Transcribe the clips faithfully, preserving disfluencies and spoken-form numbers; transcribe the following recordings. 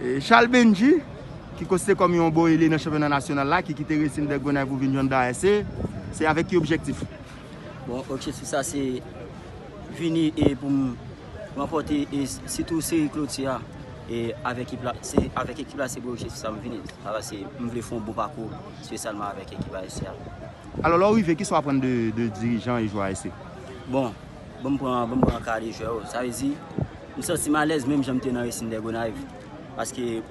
E Charles Bendji, ki konsite kòm yon bon ele nan chanpyona nasyonal la, ki kite Racing de Gonayiv pou vin jwenn A S C, se avèk ki objektif? Bon, objektif sa se vini e pou m ranpòte e sitou seri kloti a e avèk ekip la, se avèk ekip la se pou objektif sa m vini. Sa se m vle fè yon bon pakou espesyalman avèk ekip A S C a. Alò, lè w rive, kisa w aprann de, de dirijan e jwè A S C? Bon, bon m pran, bon m pran ka de jwè yo. Sa vle di, m santi m alèz menm jan m te nan Racing de Gonayiv. Paske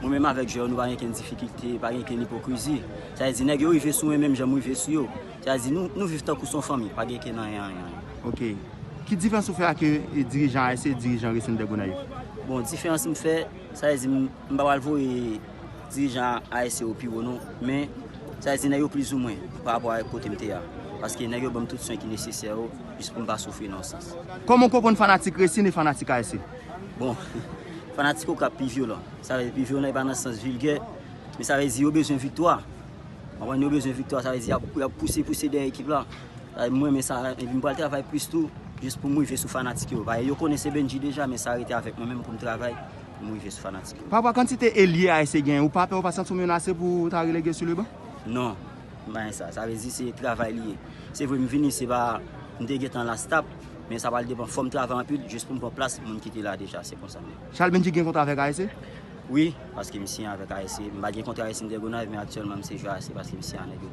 mwen menm avèk jwè yo, nou pa gen kenn difikilte, pa gen kenn ipokrizi. Sa vle di, nèg yo rive sou mwen menm jan m rive sou yo. Sa vle di, nou, nou viv tankou se yon fanmi, pa gen kenn anyen, anyen, anyen. Ok. Ki diferans ou fè ak e, dirijan A S C e dirijan Racing de Gonayiv? Bon, diferans m fè, sa vle di, m m pa pral voye dirijan A S C yo pi wo non, men sa vle di nèg yo plizoumwen pa rapò avèk kote m te a. Paske nèg yo ban m tout swen ki nesesè yo, jis pou m pa soufri nan yon sans. Kòman w konprann fanatik Racing e fanatik A S C? Bon, fanatik Okap pi vyolan. Sa vle di pi vyolan e pa nan sans vilgè, men sa vle di yo bezwen viktwa. Konprann, yo bezwen viktwa, sa vle di y ap, y ap pouse, pouse dèyè ekip la. Sa vle di, mwen, men sa, epi m pral travay plis tou, jis pou m rive sou fanatik yo. Paske yo konnen se Bendji deja, men sa rete avèk mwen menm pou m travay, pou m rive sou fanatik yo. Pa rapò a kantite elye A S C genyen, ou pa pè, ou pa santi w menase pou w ta relege sou le ban? Non, m pa gen sa. Sa vle di se travay li ye. Se vre, m vini, se pa, m te gentan la stap, men sa pral depann. Fò m travay anpil, jis pou m pran plas moun ki te la deja. Se konsa m ye. Charles Bendji gen kontra avèk A S C? Wi, paske m siyen avèk A S C. M pa gen kontra Racing de Gonayiv, men aktyèlman m se jwè A S C paske m siyen a nèg yo tou.